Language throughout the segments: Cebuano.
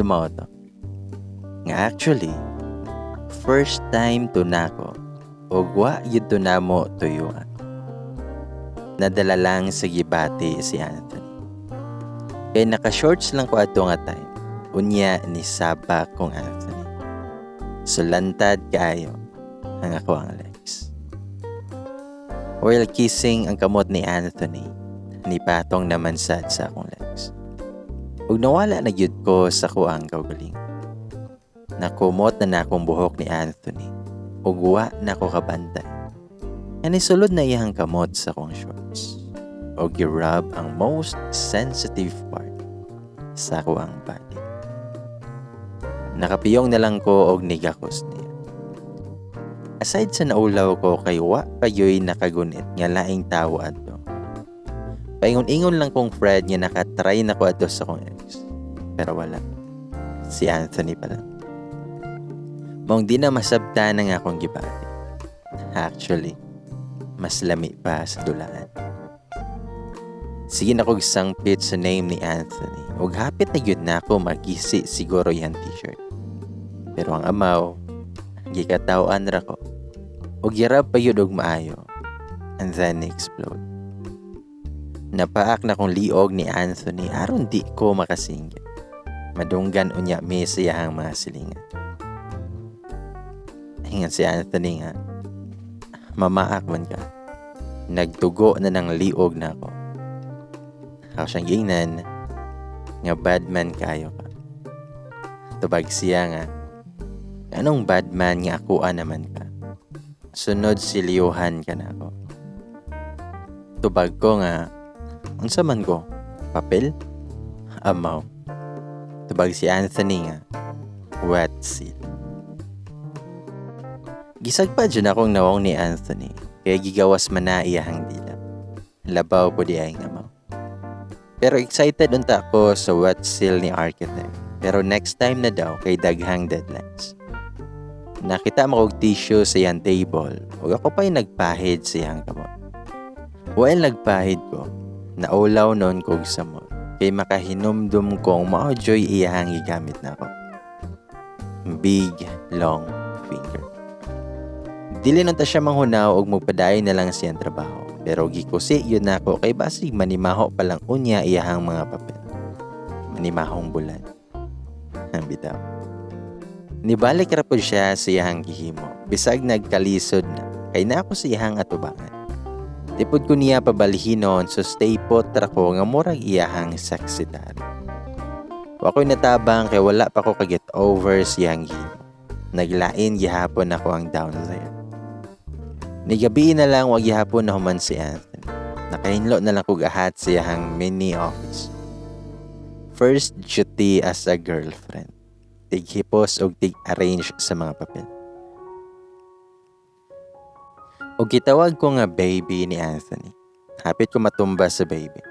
mao to. Nga actually, first time to nako ug wa gyud to namo tuyuan. Nadala lang sa gibati si Anthony. Kay naka-shorts lang ko adto nga time. Unya ni saba kong Anthony. So lantad kaayo ang ako ang legs. While kissing ang kamot ni Anthony, nipatong naman sad sa akong legs. Ug nawala na gyud ko sa kuang kaugalingon. Nakumot na na akong buhok ni Anthony ug wa na ko kabantay. Nga nisulod na iyang kamot sa akong shorts ug gi-rub ang most sensitive part sa akuang body. Nakapiyong na lang ko og nigakos niya. Aside sa naulaw ko kay wa payoy nakagunit nga laing tawo adto. Paingon-ingon lang kong Fred nga nakatry na ko adto sa akong ex. Pero wala. Si Anthony pala. Maong di na masabtan ang akong gibati. Actually, mas lami pa sa dulaan. Sige na kog sangpit sa name ni Anthony. Ug hapit na gyud na ako magisi siguro iyang t-shirt. Pero ang amaw, gikataw-an ra ko. Ug girab pa gyud og maayo. And then explode. Napaak na kong liog ni Anthony aron di ko makasinggit. Madunggan unya mi sa iyahang mga silingan. Ingon si Anthony nga, "Mamaak man ka. Nagdugo na ng liog na ako." Ako siyang giingnan nga, "Bad man kayo ka." Tubag siya nga, "Anong bad man nga akoa naman ka? Sunod silyuhan ka na ako." Tubag ko nga, "Unsa man ko? Papel?" Amaw. Tubag si Anthony nga, "Wet seal." Gisagpa dyan akong nawong ni Anthony, kaya gigawas man na iyahang dila. Labaw po di ay amaw. Pero excited unta ako sa wet seal ni architect. Pero next time na daw kay daghang deadlines. Nakita mo kog tissue sa iyang table ug ako pa'y nagpahid sa iyang kamot. While nagpahid ko, naulaw noon kog samot kay makahinumdum kong mao joy iyahang gigamit nako. Big, long finger. Dili nun ta siya manghunaw og magpadayon na lang siyang trabaho. Pero gikusi yun nako kay basig manimaho pa lang unya iyahang mga papel. Manimahong bulan. Ang bitaw. Nibalik ra pod siya sa iyahang gihimo. Bisag nagkalisod na kay na ako sa iyahang atubangan. Di pod ko niya pabalhinon, so stay put ra ko nga murag iyahang secretary. Wa ko'y natabang kay wala pa ko ka-get over sa iyang gihimo. Naglain gihapon ako ang down there. Nigabi na lang wa gihapon na human si Anthony. Nakahinlo na lang kog ahat sa iyahang mini office. First duty as a girlfriend. Tighipos og tig-arrange sa mga papel. Og gitawag ko nga baby ni Anthony. Hapit ko matumba sa baby.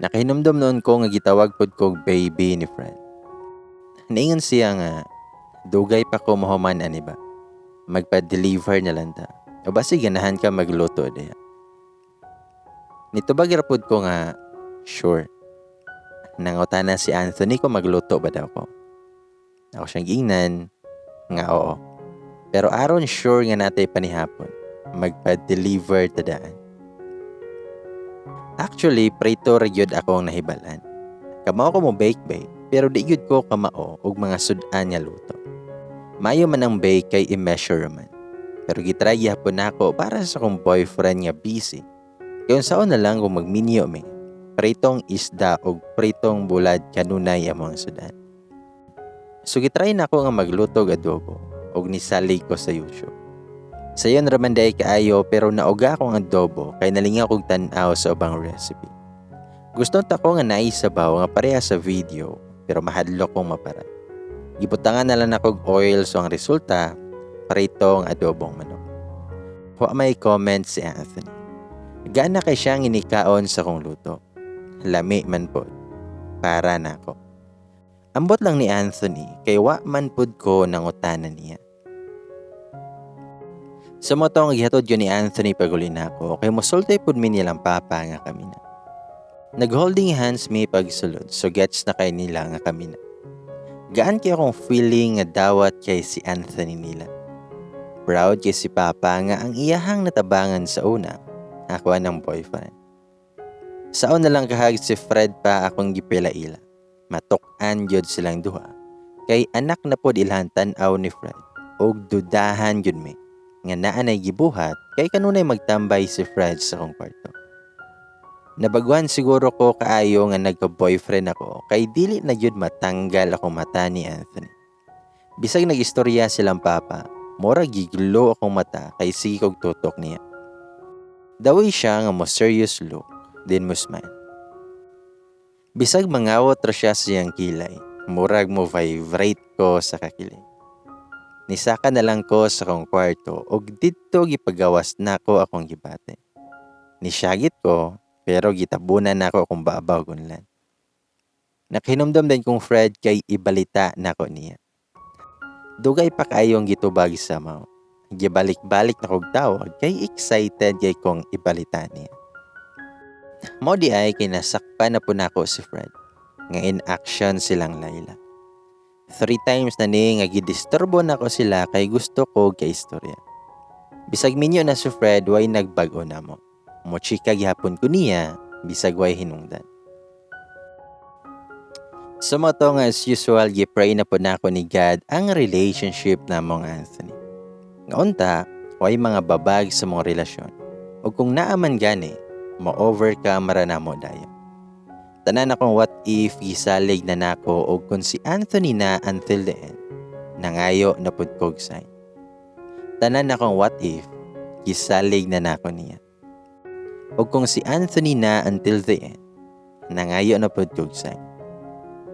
Nakahinumdom noon ko nga gitawag pod ko og baby ni Fred. Niingon siya nga dugay pa ko mahuman ani ba. Magpa-deliver na lang ta. O basi ganahan ka magluto diha. Nitubag ra pod ko nga sure. Nangutana si Anthony kung magluto ba daw ko. Ako siyang giingnan nga oo. Pero aron sure nga natay panihapon, magpa-deliver ta daan. Actually, prito ra gyud akong nahibalan. Kamao ko mo bake-bake, pero di gyud ko kamao og mga sud-an nga luto. Mayo man ang bake kay i-measure man. Pero gitry gihapon nako para sa akong boyfriend nga busy. Kay unsaon na lang kung magminyo mi. Pritong isda og pritong bulad kanunay among sudan. So gitry nako nga magluto og adobo og nisalig ko sa YouTube. Sayon ra man diay kaayo, pero nauga akong adobo kay nalingaw kog tan-aw sa ubang recipe. Gusto ta ko nga naay sabaw nga pareha sa video, pero mahadlok kong maparat. Gibutangan na lang nako og oil, so ang resulta pritong adobong manok. Wa may comment si Anthony. Gana kay siyang inikaon sa kong luto. Lami man pod. Para nako. Ambot lang ni Anthony kay wa man pud ko nangutana niya. Sa mao to nga gihatod yun ni Anthony paguli nako kay mosulti pud mi nilang papa nga kami na. Nag-holding hands mi pagsulod, so gets na kay nila nga kami na. Gaan kay akong feeling nga dawat kay si Anthony nila. Proud kay si Papa nga ang iyahang natabangan sa una, ako ng boyfriend. Saon na lang kahag si Fred pa akong gipila-ila. Matuk-an gyud silang duha. Kay anak na pod ilhan tan-aw ni Fred. Og dudahan gyud mi nga naa nay gibuhat kay kanunay magtambay si Fred sa akong kwarto. Nabaguhan siguro ko kaayo nga nagka-boyfriend ako kay dili na gyud matanggal akong mata ni Anthony. Bisag nag-istorya silang papa, mura giglo akong mata kay sige kog tutok niya. Daway siya nga mo serious look, then mo smile. Bisag mangawot ra siya sa iyang kilay, murag mo vibrate ko sa kakilig. Nisaka na lang ko sa akong kwarto og didto gipagawas nako akong gibati. Nisyagit ko pero gitabunan nako akong babaw gunlan. Nakahinumdom din kong Fred kay ibalita nako niya. Dugay pa kaayong gitubag sa mao. Gibalik-balik na kog tawag kay excited kay kong ibalita niya. Mao di ay kay nasakpan na po nako si Fred nga in action silang Laila. 3 times na ni nga gidisturbo nako sila kay gusto ko kay istorya. Bisag minyo na si Fred way nagbag-o na mo. Mochika gihapon ko niya bisag way hinungdan. So mo to nga as usual gi-pray na po nako ni God ang relationship namong Anthony. Nga unta way mga babag sa mong relasyon. O kung naaman gani, ma-overcome ra namo dayon. Tanan akong what if gisalig na nako og kung si Anthony na until the end, nangayo na pud kog sign. Tanan akong what if gisalig na nako niya. Og kung si Anthony na until the end, nangayo na pud kog sign.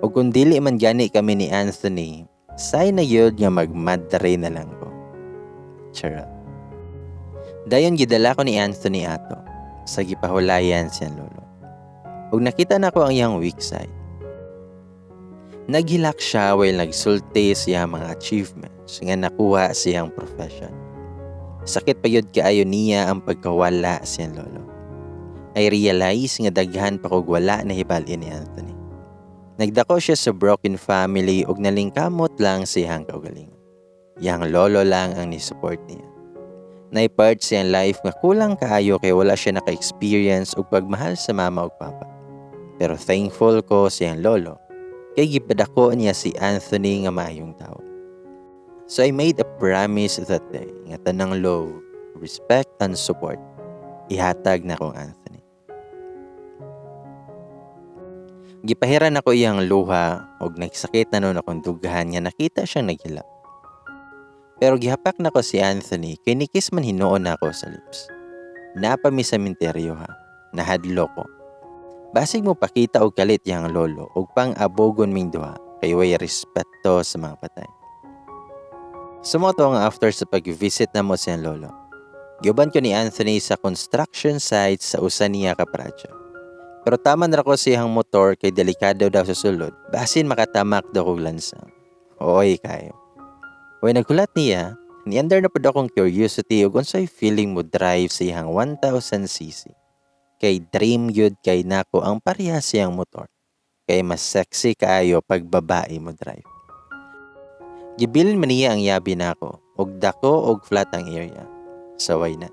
Og kung dili man gani kami ni Anthony, sign na gyud nga magmadre na lang ko. Charot. Dayon gidala ko ni Anthony ato sa gipahulayan siyang lolo. Ug nakita nako ang iyang weak side. Naghilak siya while nagsulti siya mga achievements nga nakuha siyang profession. Sakit pa yun kaayo niya ang pagkawala siyang lolo. I realize nga daghan pa kog wala na hibal-in ni Anthony. Nagdako siya sa broken family ug nalingkamot lang siyang kaugalingon. Iyang lolo lang ang ni-support niya. Naipart siyang life nga kulang kaayo kay wala siya naka-experience og pagmahal sa mama ug papa. Pero thankful ko siyang lolo kay gipadako niya si Anthony nga maayong tawo. So I made a promise that day nga tanang love, respect and support ihatag na kong Anthony. Gipahiran ako iyang luha og nagsakit na nun akong dughan nga nakita siyang naghilak. Pero gihapak nako si Anthony kay nikis man hinuon nako sa lips. Napa mi sa minteryo ha, nahadlo ko. Basig mo pakita og kalit iyang lolo og pang-abogon ming duha kay way respeto sa mga patay. Sumoto nga after sa pag-visit na mo siyang lolo. Giuban ko ni Anthony sa construction site sa usa niya ka project. Pero tama na ko siyang motor kay delikado daw sa sulod, basin makatamak daw kog lansang. Oy kayo. Way naghulat niya, niandar na pud akong curiosity ug unsay feeling mo drive sa iyang 1000cc. Kay dream gyud kay nako ang pareha siyang motor. Kay mas sexy kaayo pag babae mo drive. Gibilin man niya ang yabi nako ug dako og flat ang area. Saway na.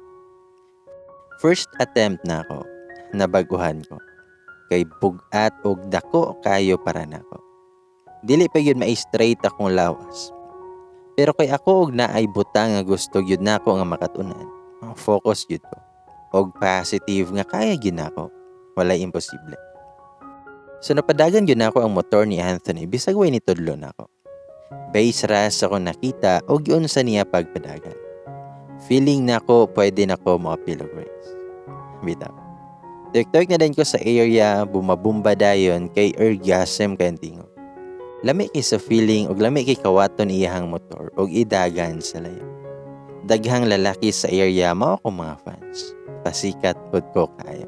First attempt nako, nabaguhan ko. Kay bug-at og dako kayo para nako. Dili pa gyud ma-straight akong lawas. Pero kay ako og naay butang nga gusto gyud nako nga makatunan, focus gyud ko. Og positive nga kaya gyud nako, walay imposible. So napadagan gyud nako ang motor ni Anthony bisag way nitudlo nako. Base ra sa akong nakita og giunsa niya pagpadagan. Feeling nako pwede nako moapil og race. Bitaw. Tuyok-tuyok na din ko sa area, bumabumba dayon kay orgasm kay tingog. Lami kay sa feeling og lami kay kawaton iyahang motor og idagan sa layo. Daghang lalaki sa area mao akong mga fans. Pasikat pud ko kaayo.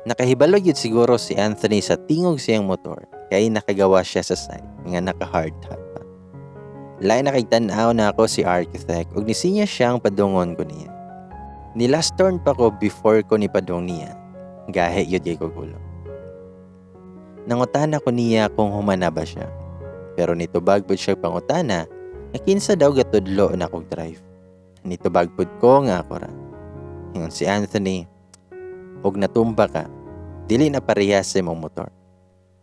Nakahibalo gyud siguro si Anthony sa tingog siyang motor kay nakagawa siya sa site nga naka hard hat pa. Lain na kay tan-aw na ako si architect ug nisinya siyang padungon ko niya. Ni last turn pa ko before ko ni padung niya. Gahi gyud kay ko gulo. Nangutana ko niya kung humana ba siya. Pero nitubag pud siya pangutana nga kinsa daw gatudlo na kog drive. Nitubag pud ko nga ako ra. Ingon si Anthony, "Og natumba ka, dili na parehas sa imong motor.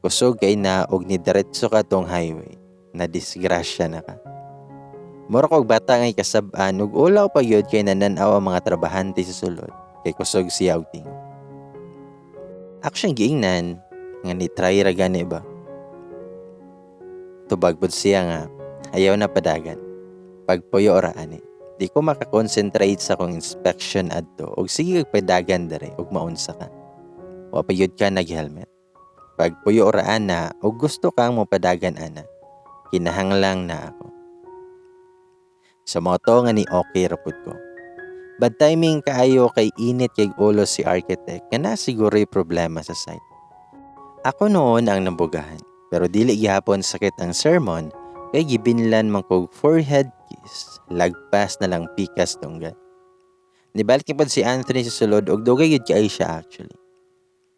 Kusog kay na og nidiretso ka tong highway, na disgrasya na ka." Mura kog bata nga kasab-an ug ulaw pa gyud kay nanan-aw ang mga trabahante sa sulod kay kusog siya og tingog. Ako siyang giingnan nga ni try ra gani ba. Tubag pud siya nga ayaw na padagan. Pagpuyo ra ani. Di ko makakonsentrate sa akong inspection adto og sige kag padagan dere og maunsa ka. Wa pa gyud ka nag-helmet. Pagpuyo ra ana og gusto kang mopadagan ana. Kinahanglang na ako. Sa moto nga ni okay ra pud ko. Bad timing kaayo kay init kay ulo si architect nga na siguro'y problema sa site. Ako noon ang nabugahan, pero dili gihapon sakit ang sermon kay gibinlan man kog forehead kiss, lagpas na lang pikas dunggan. Nibalik ni pod si Anthony sa sulod og dugay gyud kaayo siya actually.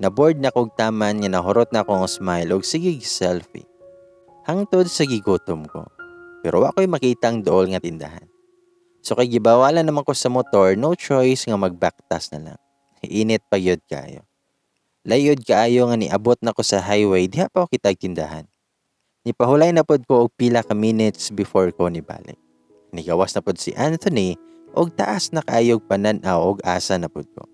Na-bored na kog taman nga nahurot na akong smile og sige selfie. Hangtod sa gigutom ko. Pero wa ko'y makita ang duol nga tindahan. So kay gibawalan naman ko sa motor, no choice nga magbaktas na lang. Init pa gyud kaayo. Layod kaayo nga niabot na ko sa highway, diha pa ko kitag tindahan. Nipahulay na pod ko og pila ka minutes before ko nibalik. Nigawas na pod si Anthony og taas na kaayog panan-aw og asa na pod ko.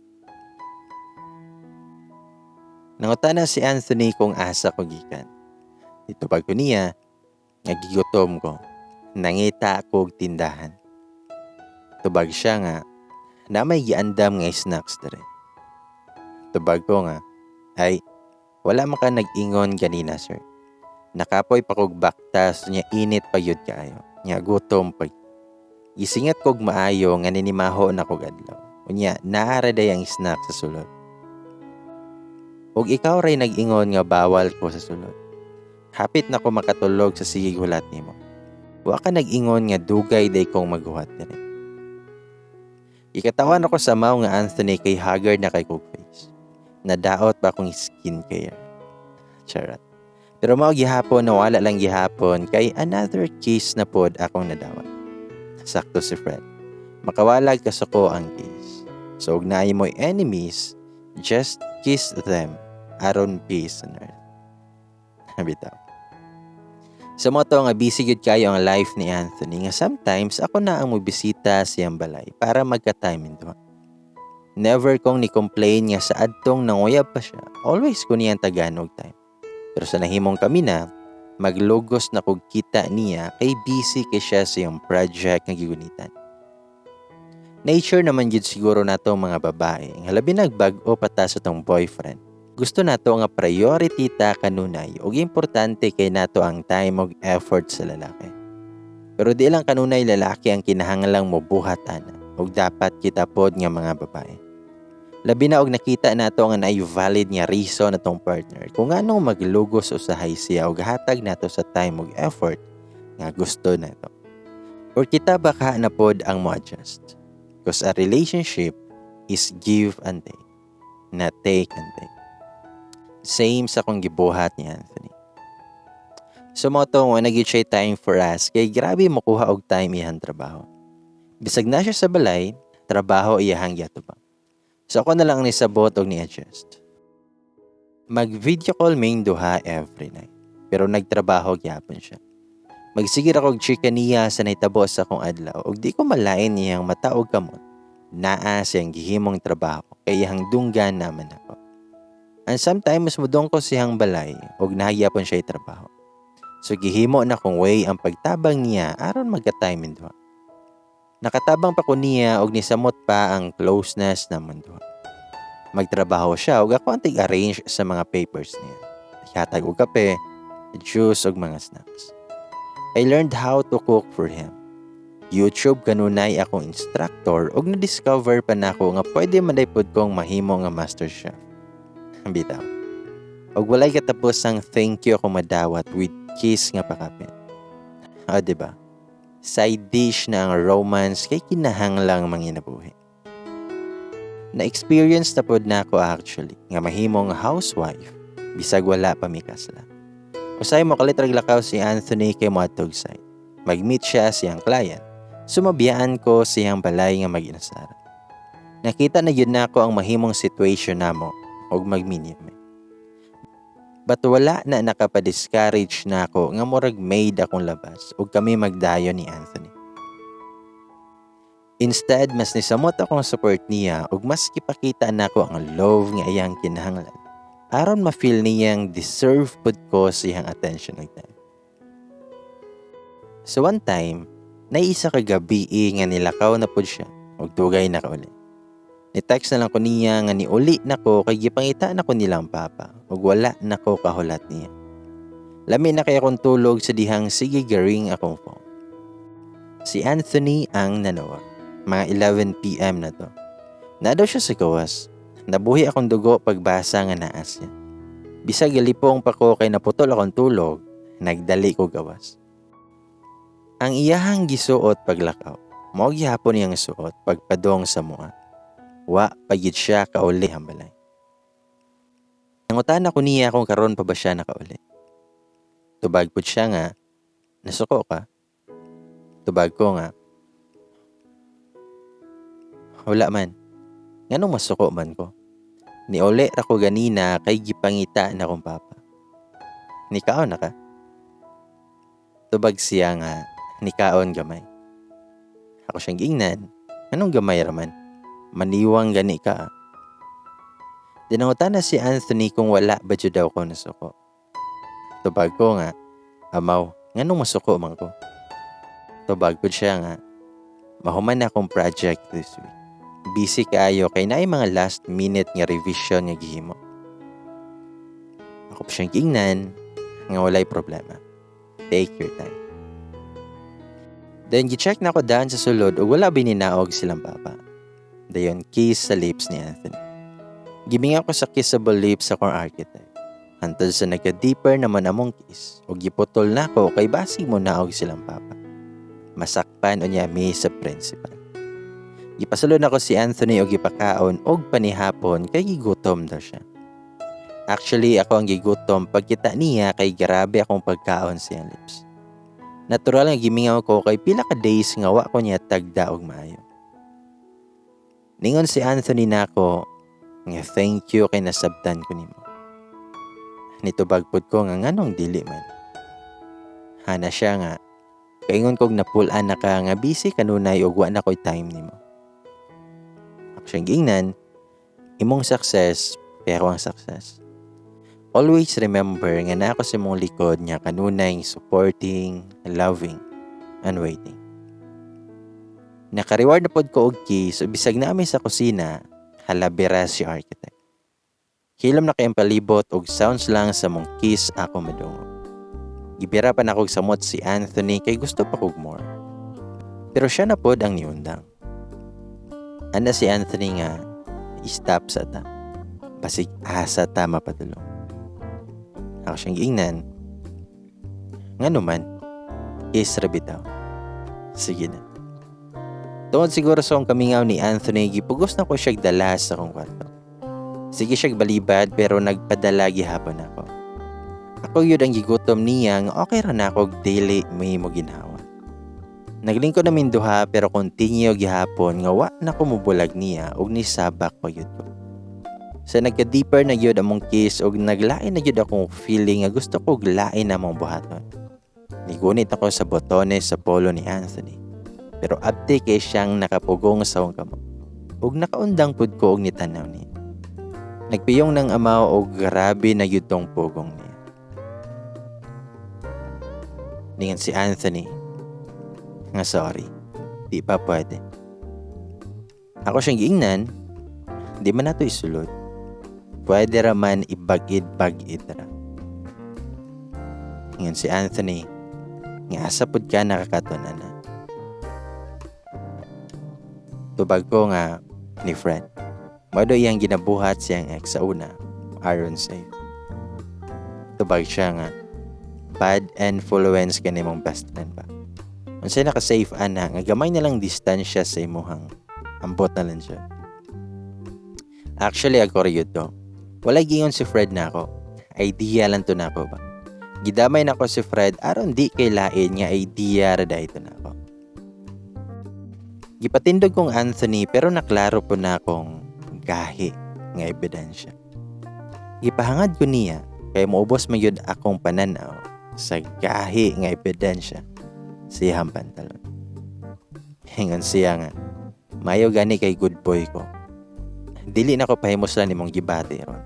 Nangutana si Anthony kung asa ko gikan. Nitubag ko niya nga gigutom ko. Nangita ko og tindahan. Tubag siya nga na may giandam nga snacks dere. Tubag ko nga, "Ay, wala man ka nag-ingon ganina, sir. Nakapoy pa kog baktas nya init pa gyud kaayo. Nya gutom pa. Gisingat kog maayo nga ninimaho na kog adlaw. Unya naa ra day ang snack sa sulod. Ug ikaw ray nag-ingon nga bawal ko sa sulod. Hapit na ko makatulog sa sigig hulat nimo. Wa ka nag-ingon nga dugay day kong maghuwat diri." Ikatawan ako sa mao nga Anthony kay haggard na kay kog face. Nadaot pa akong skincare. Charot. Pero mao gihapon na wala lang gihapon kay another kiss na pod akong nadawat. Sakto si Fred. Makawalag kasuko ang kiss. So og naay mo enemies, just kiss them aron peace on earth. Bitaw. Sa mo to nga busy gyud kayo ang life ni Anthony nga sometimes ako na ang mobisita siyang balay para magka-time duha. Never kong ni-complain nga sa adtong nanguyab pa siya. Always ko niyang tagaan og time. Pero sa nahimong kami na, maglugos na kog kita niya kay busy kay siya sa iyang project nga gigunitan. Nature naman gyud siguro nato mga babae nga labi nag bag-o pa ta sa tong boyfriend. Gusto nato nga priority ta kanunay ug importante kay nato ang time ug effort sa lalaki. Pero di lang kanunay lalaki ang kinahanglang mobuhat ana ug dapat kita pod nga mga babae. Labi na og nakita nato nga naay valid nga reason atong partner kung nganong maglugos usahay siya og hatag nato sa time ug effort nga gusto nato. Or kita baka na pod ang mo-adjust. Because a relationship is give and take, not take and take. Same sa akong gibuhat ni Anthony. So mo to nga nag siya time for us kay grabe mokuha og time iyang trabaho. Bisag na siya sa balay, trabaho iyahang giatubang. So ako na lang ang nisabot og ni-adjust. Mag-video call ming duha every night. Pero nagtrabaho gyapon siya. Magsige ra kog chika niya sa nahitabo sa akong adlaw ug di ko malain niyang mata og kamot. Naa siyang gihimong trabaho kay iyang dunggan naman ako. And sometimes mudong ko siyang balay ug nahagyapon siya trabaho. So gihimo na kong way ang pagtabang niya aron magka-time duha. Nakatabang pa ko niya og nisamot pa ang closeness namon duha. Magtrabaho siya ug ako ang tig-arrange sa mga papers niya. Hatag og kape, juice ug mga snacks. I learned how to cook for him. YouTube kanunay akong instructor ug na-discover pa nako nga pwede man day pod kong mahimo nga master chef. Bitaw. Og walay katapos ang thank you ako madawat with kiss nga pakapit. O, di ba? Side dish na ang romance kay kinahanglang manginabuhi. Na-experience na pod nako actually nga mahimong housewife bisag wala pa mi kasla. Usahay mo kalit rag lakaw si Anthony kay moadtog site. Mag-meet siya siyang client. Sumabiyaan ko siyang balay nga mag-inasara. Nakita na gyud nako ang mahimong situation namo og magminyo mi. But wala na nakapa-discourage nako nga murag made akong labas ug kami magdayon ni Anthony. Instead, mas nisamot akong support niya ug mas gipakita nako ang love nga iyang kinahanglan aron ma-feel niyang deserve pud ko sa iyang attention ug time. So one time, naisa ka gabi nga nilakaw na pud siya ug dugay na kauli. Ni-text na lang ko niya nga niuli na ko kay gipangita na ko nilang papa ug wala na ko kahulat niya. Lami na kay akong tulog sa dihang sige garing akong phone. Si Anthony ang nanawag. Mga 11 p.m. na to. Na daw siya sa gawas. Nabuhi akong dugo pagbasa nga naa siya. Bisag galipong pa ko kay naputol akong tulog, nagdali ko gawas. Ang iyahang gisuot paglakaw, mao gihapon niyang suot pagpadong sa mua. Wa pa gyud siya kauli ang balay. Nangutana ko niya kung karon pa ba siya nakauli. Tubag pud siya nga, "Nasuko ka?" Tubag ko nga, "Wala man. Nganong masuko man ko? Niuli ra ko ganina kay gipangita na kong papa. Nikaon na ka?" Tubag siya nga, "Nikaon gamay." Ako siyang giingnan, "Anong gamay raman? Maniwang gani ka ah." Dinangutan na si Anthony kung wala ba jud daw ko nasuko. Tubag ko nga, "Amaw, nganong masuko man ko?" Tubag ko siya nga, "Mahuman na akong project this week. Busy kaayo kay naay mga last minute nga revision nga gihimo." Ako pa siyang giingnan nga, "Walay problema. Take your time." Then gi-check na ko daan sa sulod ug wala bininaog silang papa. Dayon kiss sa lips ni Anthony. Gimingaw ko sa kissable lips sa akong architect. Hantod sa nagka-deeper naman among kiss ug giputol nako kay basig mo naog silang papa. Masakpan unya mi sa principal. Gipasulod nako si Anthony og gipakaon og panihapon kay gigutom daw siya. Actually, ako ang gigutom pagkita niya kay grabe akong pagkaon sa iyang lips. Natural nga gimingaw ko kay pila ka days nga wa ko niya tagda og maayo. Ningon si Anthony nako nga, "Thank you kay nasabtan ko nimo." Nitubag pud ko nga, "Nganong dili man?" Hana siya nga, "Kaingon kog napul-an na ka nga busy kanunay ug wa na ko'y time nimo." Ako siyang giingnan, "Imong success pero ang success. Always remember nga naa ko sa imong likod nga kanunay supporting, loving, and waiting." Naka-reward na pod ko og kiss ug bisag naa mi sa kusina, halabira si architect. Hilom na kay ang palibot og sounds lang sa mong kiss ako madungog. Gibira pa nako og samot si Anthony kay gusto pa kog more. Pero siya na pod ang niundang. Ana si Anthony nga, "Stop sa ta. Basig asa ta mapadulong." Ako siyang giingnan, "Ngano man? Kiss ra bitaw. Sige na." Tungod siguro sa akong kamingaw ni Anthony, gipugos na ko siya dala sa akong kwarto. Sige siya balibad pero nagpadala gihapon ako. Ako yun ang gigutom niya nga okay ra na ako dili may mo ginhawa. Naglingkod namin duha pero continue gihapon nga wa na ko mubulag niya og nisabak pa gyud ko. Sa nagka-deeper na gyud among kiss og naglain na gyud akong feeling nga gusto ko lain among buhaton. Nigunit ako sa botones sa polo ni Anthony. Pero abti kay siyang nakapugong sa akong kamot. Ug nakaundang pud ko og nitanaw niya. Nagpiyong ng amaw og grabe na gyud tong pugong niya. Ningon si Anthony nga, "Sorry, di pa pwede." Ako siyang giingnan, "Di man nato isulod. Pwede ra man ibagid-bagid ra." Ingon si Anthony nga, "Asa pud ka nakakaton ana?" Tubag ko nga, "Ni friend. Mao daw iyang ginabuhat siyang ex sa una, aron safe." Tubag siya nga, "Bad influence ka nimong best friend ba? Unsay naka-safe ana nga gamay na lang distansya sa imuhang ambot na lang siya." Actually, ako ra to. Walay giingon si Fred na ako. Idea lang to nako ba. Gidamay nako si Fred aron di kay lain nga idea ra dayto nako. Gipatindog kong Anthony pero naklaro po na akong gahi nga ebidensya. Gipahangad ko niya kay moubos man gyud akong pananaw sa gahi nga ebidensya sa iyang pantalon. Ingon siya nga, "Mayo gani kay good boy ko. Dili na ko pahimuslan imong gibati ron.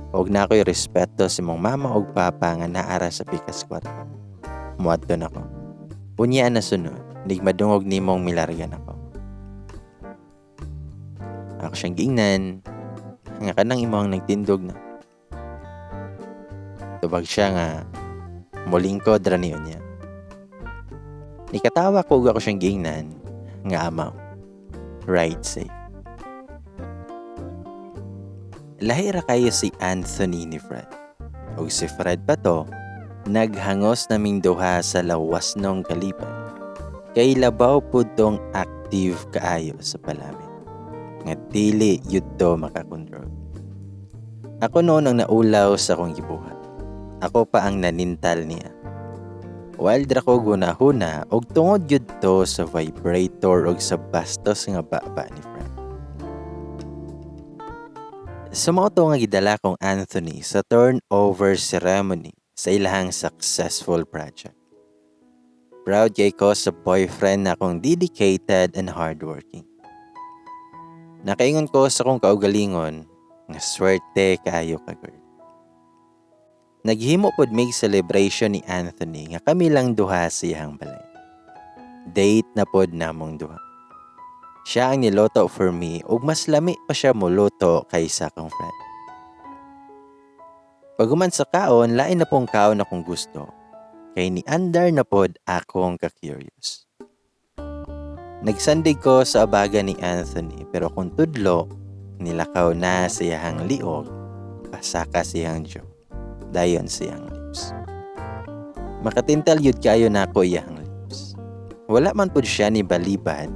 Og na ako'y respeto sa imong mama og papa nga naara sa pikas kwarto. Muadto na ko. Unya na sunod, nig madungog nimong milarga nako." Ako siyang giingnan nga, "Kanang imong nagtindog na." Tubag siya nga, "Mulingkod ra ni unya." Nikatawa ko ug ako siyang giingnan nga, "Amaw, ride safe." Lahi ra kayo si Anthony ni Fred. Og si Fred pa to, naghangos naming duha sa lawas nung kalipay. Kay labaw pud tong active kaayo sa palamin. Nga dili yud to makakontrol. Ako noon ang naulaw sa akong gibuhat. Ako pa ang nanintal niya. Wild ra ko gunahuna og tungod gyud to sa vibrator og sa bastos nga baba ni Fred. Sa mao to nga gidala kong Anthony sa turnover ceremony sa ilahang successful project. Proud kay ko sa boyfriend na akong dedicated and hardworking. Nakaingon ko sa akong kaugalingon nga swerte kaayo ka, girl. Naghimo pod mig celebration ni Anthony nga kami lang duha sa iyang balay. Date na pod namong duha. Siya ang niluto for me ug mas lami pa siya moluto kaysa akong friend. Paghuman sa kaon, lain na pong kaon akong gusto. Kay ni andar na pod akong ka-curious. Nagsandig ko sa abaga ni Anthony pero kung tudlo, nilakaw na sa iyahang liog, pasaka siyang jaw, dayon siyang lips. Makatintal yun kayo nako iyahang lips. Wala man pud siya ni balibad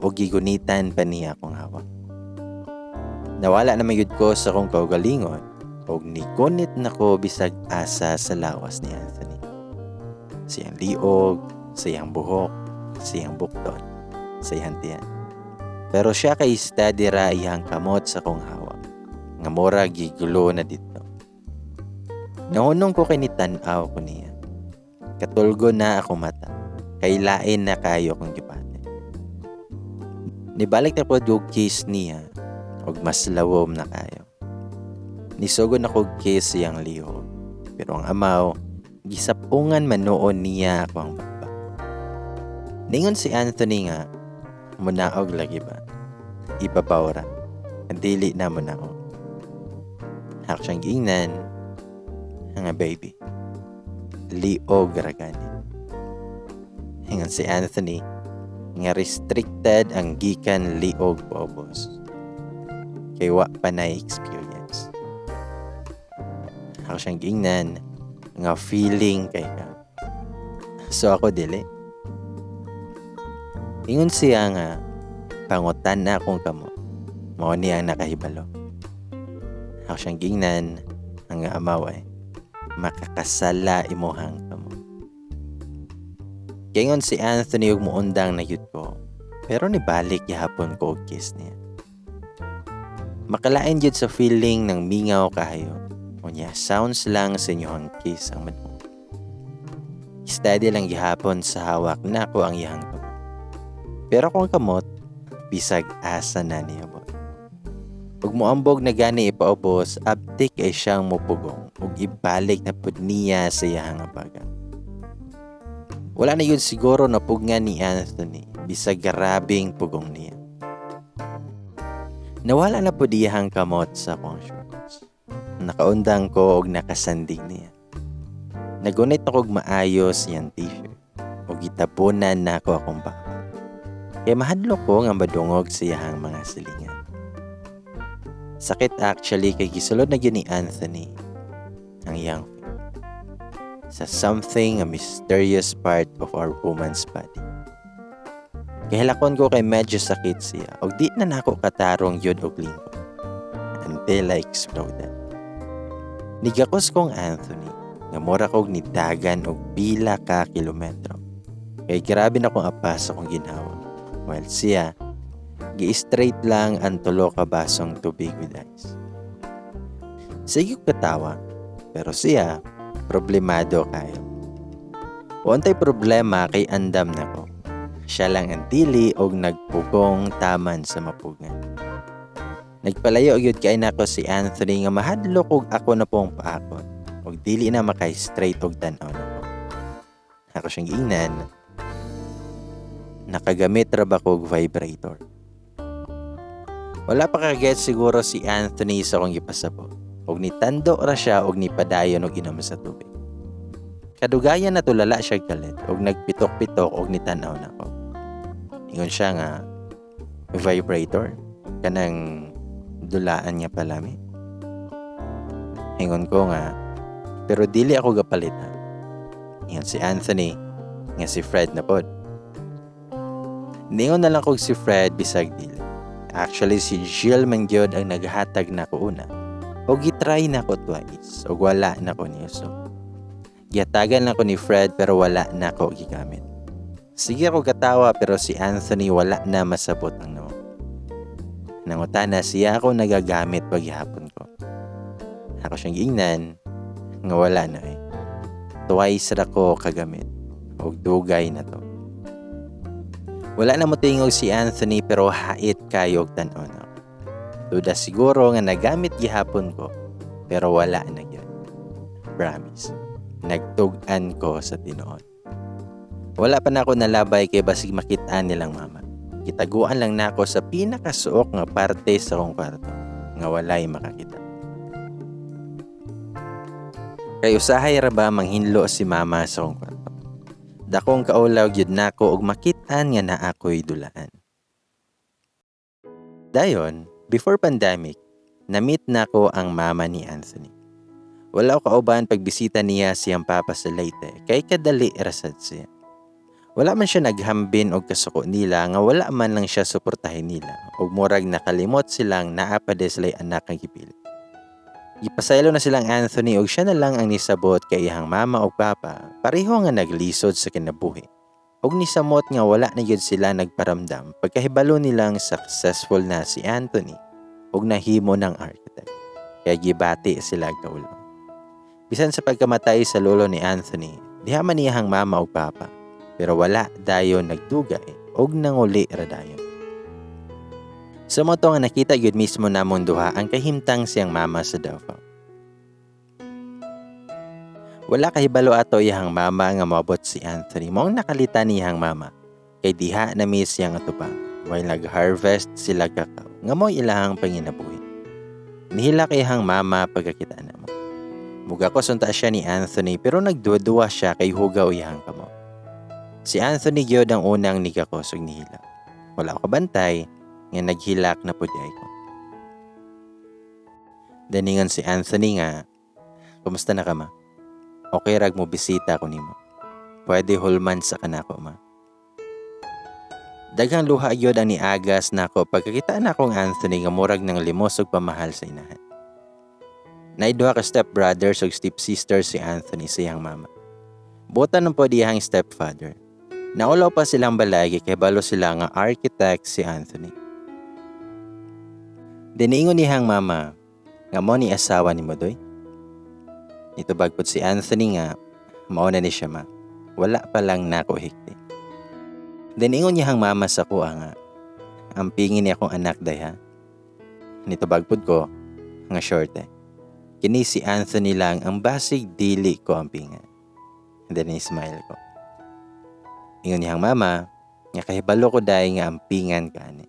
o gigunitan pa niya akong hawak. Nawala na yun ko sa akong kaugalingon og nigunit nako bisag asa sa lawas ni Anthony. Siyang liog, siyang buhok, siyang bukton, siyang tiyan. Pero siya kay steady ra iyang kamot sa akong hawak. Nga mura gigulo na dito. Nahunong ko kay ni tan-aw ko niya. Katulgo na ako mata. Kay lain na kayo kong gibati. Nibalik na po og kiss niya og mas lawom na kayo. Nisugod na kog kiss siyang lihog. Pero ang amaw, gisapungan man noon niya ako ang baba. Ningon si Anthony nga, "Munaog lagi ba? Ibabaw ra. Dili na munaog." Hak siyang giingnan nga, "Baby, liog ra gani." Ingon si Anthony nga restricted ang gikan liog paubos. Kay wa pa na experience. Ako siyang giingnan nga, "Feeling kay ka. So ako dili." Ingon siya nga pangutan na akong kamot. Mao ni ang nakahibalo. Ako siyang giingnan ang amaw ay makakasala imuhang kamot. Kaingon si Anthony ug muundang na gyud ko. Pero nibalik gihapon ko og kiss niya. Makalain gyud sa feeling ng mingaw kayo. Unya, sounds lang sa inyong kiss ang madungog. Steady lang gihapon sa hawak nako ang iyang kamot. Pero kung kamot, bisag asa na niabot. Ug moambog na gani ipaubos, abtik ay siyang mupugong ug ibalik na pud niya sa iyang abaga. Wala na yun siguro napugngan ni Anthony bisag grabing pugong niya. Nawala na pud iyang kamot sa akong shorts. Nakaundang ko og nakasandig niya. Nagunit ako og maayos iyang t-shirt ug gitabunan nako akong baba. Kay mahadlok ko nga madungog sa iyang mga silingan. Sakit actually kay gisulod na gyud ni Anthony ang iyang feet sa something a mysterious part of our woman's body. Kahilakon ko kay medyo sakit siya og di na nako katarong yun og lingkod until I exploded. Nigakos kong Anthony. Nga mura kog nidagan og pila ka kilometro. Kay grabe na kong apas akong ginhawa. While siya, gi-straight lang ang tulo ka basong tubig with ice. Sige ko katawa, pero siya, problemado kayo. Untay problema kay andam na ko. Siya lang ang dili og nagpugong taman sa mapugan. Nagpalayo gyud kay nako si Anthony nga mahadlok og ako na pong paakon og dili na maka-straight og tan-aw nako. Ako siyang giingnan, nakagamit ra ba kog vibrator? Wala pa kaget siguro si Anthony sa akong gipasabot. Og nitando ra siya og nipadayon og inom sa tubig. Kadugayan na tulala siya kalit og nagpitok-pitok og nitan-aw nako. Ingon siya nga vibrator kanang dulaan nga palami. Ingon ko nga pero dili ako gapalit ha. Ingon si Anthony nga si Fred na pod. Ningon na lang kog si Fred bisag dili. Actually si Jill man gyud ang naghatag nako una. Og gitry nako twice og wala nako niuso. Gihatagan lang ko ni Fred pero wala na ko gigamit. Sige ako katawa pero si Anthony wala na masabot ang no. Nangutana siya ako nagagamit paghihapon ko. Ako siyang giingnan nga wala na eh. Twice ra ko kagamit og dugay na to. Wala na mo tingog si Anthony pero hait kayo og tan-aw na. Duda siguro nga nagamit gihapon ko pero wala na gyud. Promise. Nagtug-an ko sa tinuod. Wala pa na ako nalabay kay basig makit-an nilang mama. Gitaguan lang nako sa pinakasuok nga parte sa akong kwarto nga walay makakita. Kay usahay ra ba manghinlo si mama sa akong kwarto. Dakong kaulaw gyud nako og makit-an nga naa ko'y dulaan. Dayon, before pandemic, na-meet nako ang mama ni Anthony. Wala ko kauban pagbisita niya siyang papa sa Leyte kay kadali ra sad siya. Wala man siya naghambin og kasuko nila nga wala man lang siya suportahin nila ug murag nakalimot silang naa pa di sila'y anak ang gipili. Gipasaylo na silang Anthony og siya na lang ang nisabot kay iyang mama ug papa pareho nga naglisod sa kinabuhi ug nisamot nga wala na gyud sila nagparamdam pagkahibalo nilang successful na si Anthony ug nahimo ng architect. Kay gibati sila kaulaw. Bisan sa pagkamatay sa lolo ni Anthony, diha man iyang mama ug papa, pero wala dayon nagdugay og nanguli ra dayon. Sa mao to nga nakita gyud mismo namong duha ang kahimtang siyang mama sa Davao. Wala kahibalo ato iyang mama nga moabot si Anthony. Maong nakalitan niyang mama kay diha na mi siyang atubang while nag-harvest sila kakao nga mo'y ilahang panginabuhi. Nihila kay iyang mama pagkakita namo. Mugakos unta siya ni Anthony pero nagduwa-duwa siya kay hugaw iyang kamot. Si Anthony gyud ang unang nigakos ug nihilak. Wala ko kabantay nga naghilak na pud ko. Daningon si Anthony nga, "Kumusta na ka, ma? Okay rag mo bisita ko nimo. Pwede hulman sa kanako, ma." Daghang luha gyud ang niagas nako pagkakita na akong Anthony nga murag ng limos ug pamahal sa inahan. Naay duha ka step brothers ug step sisters si Anthony sa iyang mama. Buotan ng pod iyang stepfather. Naulaw pa silang balay kay kabalo sila nga architect si Anthony. Diniingon niyang mama nga mo ni asawa ni Modoy. Nitubag pod si Anthony nga mao na ni siya, ma. Wala pa lang nako hikti. Diniingon niyang mama sa kuha nga ang pingin niya akong anak day ha. Nitubag pod ko nga short eh. Kini si Anthony lang ang basig dili ko ang pingan. Then smile ko. Ingon niyang mama nga kahibalo ko dai nga ampingan ka ani.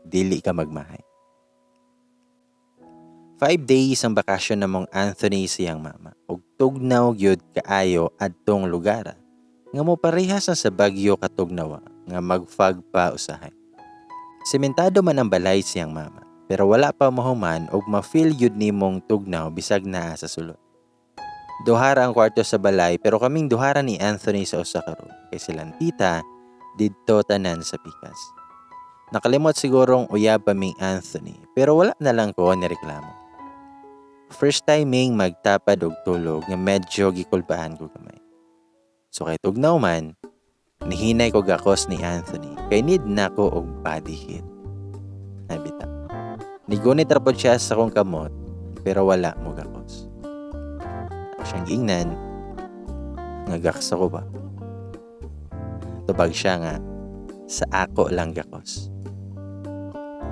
Dili ka magmahay. 5 days ang bakasyon namong Anthony siyang mama. Ug tugnaw gyud kaayo adtong lugar. Nga mo parehas na sa Baguio katugnawa nga mag-fog pa usahay. Sementado man ang balay siyang mama, pero wala pa mahuman og ma-feel gyud nimong tugnaw bisag naa sa sulod. Duhara ang kwarto sa balay pero kaming duhara ni Anthony sa usa ka room kay silang tita didto tanan sa pikas. Nakalimot sigurong uyab pa ming Anthony pero wala na lang ko ni reklamo. First timing magtapad og tulog nga medyo gikulbaan ko gamay. So kay tugnaw man, nihinay ko gakos ni Anthony kay need na ko og body heat. Nabita. Nigunit ra pod siya sa akong kamot pero wala mo gakos. Ako siyang giingnan nga gaksa ko ba. Tubag siya nga sa ako lang gakos.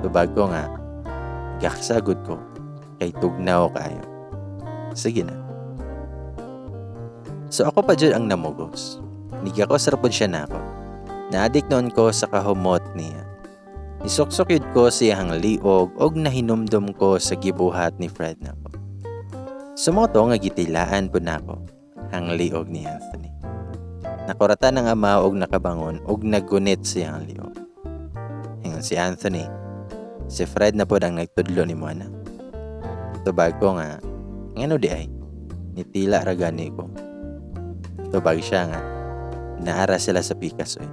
Tubag ko nga gaksa gud ko kay tugnaw kaayo. Sige na. So ako pa jud ang namugos. Nigakos ra pod siya nako. Naadik noon ko sa kahumot niya. Nisuksok yun ko siyang liog og nahinumdum ko sa gibuhat ni Fred nako. Sumoto nga gitilaan po nako ang liog ni Anthony. Nakuratan ang ama og nakabangon og naggunit siyang liog. Ingon si Anthony, si Fred na pod ang nagtudlo ni Moana. Tubag ko nga, ngano di ay, nitila ra gani ko. Tubag siya nga, naara sila sa pikas oy.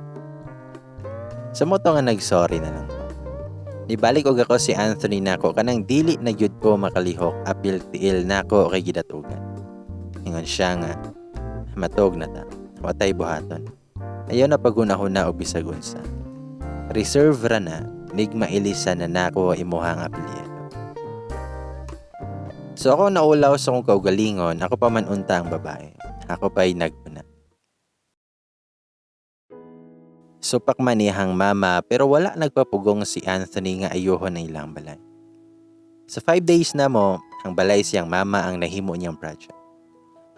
Sa moto nga nag-sorry na lang ko. Nibalik og ako si Anthony nako kanang dili na gyud ko makalihok apil tiil nako kay gidatugan. Ingon siya nga, matog na ta, watay buhaton. Ayaw na pagunahuna og bisag unsa. Reserve ra na, nigma ilisa na nako imuhang apelyido. So ako naulaw sa kong kaugalingon, ako pa man unta ang babae. Ako pa'y nagpuna. Supak man niyang mama pero wala nagpapugong si Anthony nga ayuhon ang ilang balay. Sa 5 days na mo, ang balay siyang mama ang nahimo niyang project.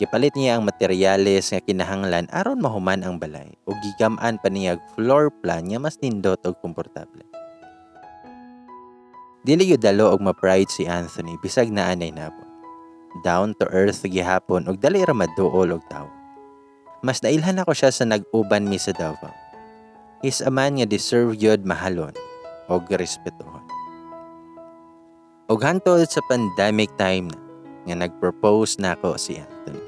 Gipalit niya ang materyales nga kinahanglan aron mahuman ang balay ug gigam-an pa niya floor plan nga mas nindot ug komportable. Dili gyud dalo og ma-pride si Anthony bisag naa nay nabot. Down to earth gihapon ug dali ra maduol og tawo. Mas nailhan ako siya sa nag-uban mi sa Davao. He's a man nga deserve gyud mahalon og respetuhon. Og hantod sa pandemic time na nga nag-propose nako si Anthony.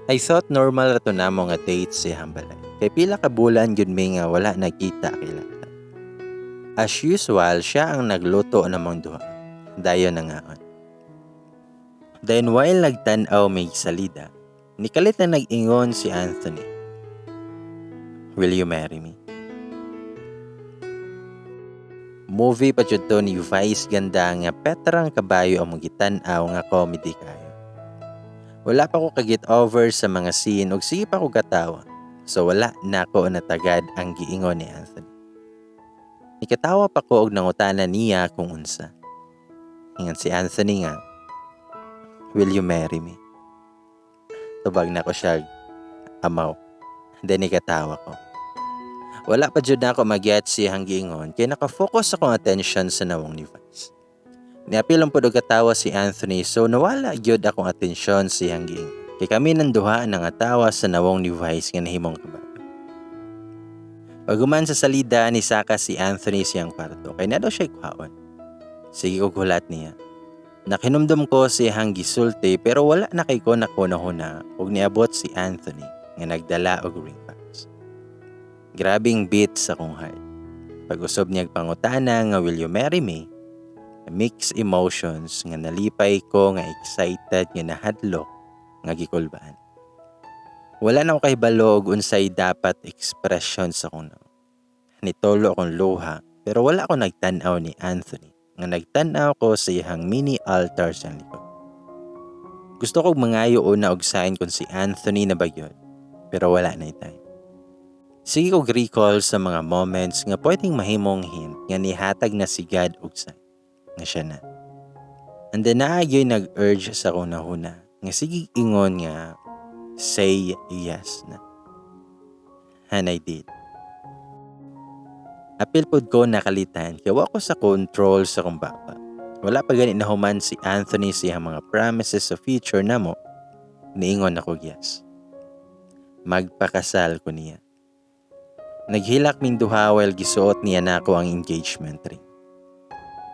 I thought normal ra to namo nga date sa iyang balay. Kay pila ka bulan gyud mi nga wala nagkita kilata. As usual, siya ang nagluto namong duha. Dayon nangaon. Then while nagtan-aw may salida, nikalit na nag-ingon si Anthony. Will you marry me? Movie pa jud to ni Vice Ganda nga petrang kabayo ang gitan-aw nga comedy kayo. Wala pa ko ka-get over sa mga scene ug sige pa ko katawa. So wala na ko natagad ang giingon ni Anthony. Nikatawa pa ko og nangutana niya kung unsa. Ingon si Anthony nga, will you marry me? Tubag na ko siya, amaw. Then nikatawa ko. Wala pa jud na ako mag-get siyang giingon kay nakafocus akong attention sa nawong ni Vice. Niapil lang pod og katawa si Anthony so nawala gyud akong atensyon sa iyang giingon. Kay kami nang duha ang nangatawa sa nawong ni Vice nga nahimong kabayo. Paghuman sa salida ni saka si Anthony siyang kwarto kay na daw siya kuhaon. Sige ko hulat niya. Nakinumdum ko siyang gisulti pero wala na kay ko nakunahuna ug niabot si Anthony nga nagdala og ring box. Grabing beat sa kong heart. Pag-usob niya pangutana nga will you marry me? Mixed emotions nga nalipay ko nga excited nga nahadlok nga gikulbaan. Wala na ako kahibalo og unsay dapat expression sa akong nawong. Nitulo akong luha pero wala ako nagtan-aw ni Anthony nga nagtan-aw ko sa iyang mini altar sa likod. Gusto kog mangayo una og sign kung si Anthony na ba gyud, pero wala na time. Sige kog recall sa mga moments nga pwedeng mahimong hint nga nihatag na si God og sign nga siya na. And then naa gyud nag-urge sa akong nahuna nga sige ingon nga say yes na. And I did. Apil pod ko nakalitan kay wa ko sa control sa akong baba. Wala pa gani nahuman si Anthony sa iyang mga promises sa future namo. Niingon ako yes. Magpakasal ko niya. Naghilak ming duha while gisuot niya nako ang engagement ring.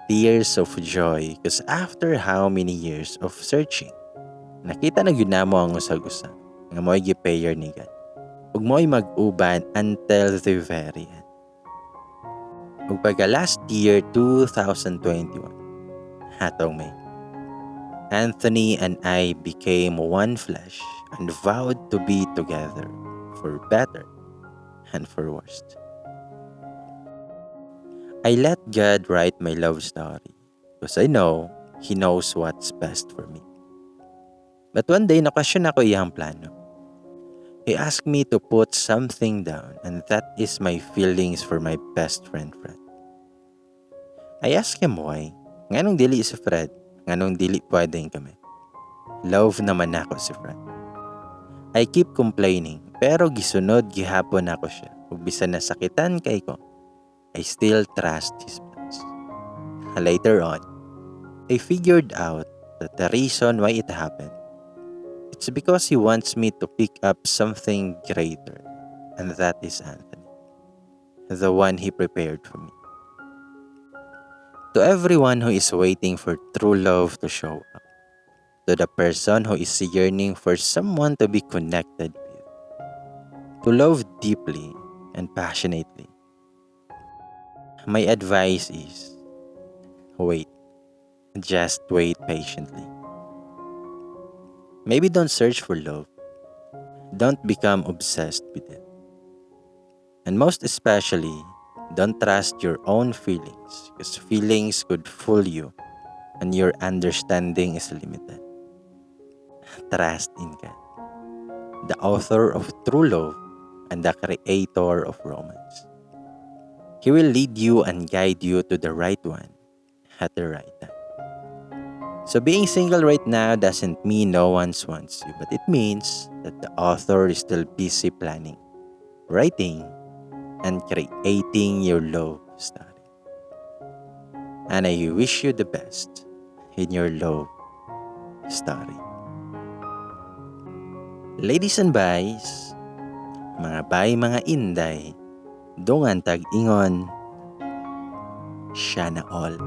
Tears of joy cause after how many years of searching, nakita na gyud namo ang usag-usa nga mo'y gi-pair ni God. Ug mo'y mag-uban until the very end. Ug pagka last year 2021, hatong May, Anthony and I became one flesh and vowed to be together for better and for worse. I let God write my love story because I know He knows what's best for me. But one day, na-question nako iyang plano. He asked me to put something down, and that is my feelings for my best friend, Fred. I asked him why. Nganong dili si Fred? Nganong dili pwedeng kami? Love naman nako si Fred. I keep complaining, pero gisunod gihapon nako siya. Ug bisan nasakitan kay ko, I still trust his plans. Later on, I figured out that the reason why it happened, it's because he wants me to pick up something greater, and that is Anthony, the one he prepared for me. To everyone who is waiting for true love to show up, to the person who is yearning for someone to be connected with, to love deeply and passionately, my advice is wait. Just wait patiently. Maybe don't search for love. Don't become obsessed with it. And most especially, don't trust your own feelings because feelings could fool you and your understanding is limited. Trust in God, the author of true love and the creator of romance. He will lead you and guide you to the right one at the right time. So being single right now doesn't mean no one wants you, but it means that the author is still busy planning, writing, and creating your love story. And I wish you the best in your love story. Ladies and bays, mga bay, mga inday, dungan tag ingon, siya na all.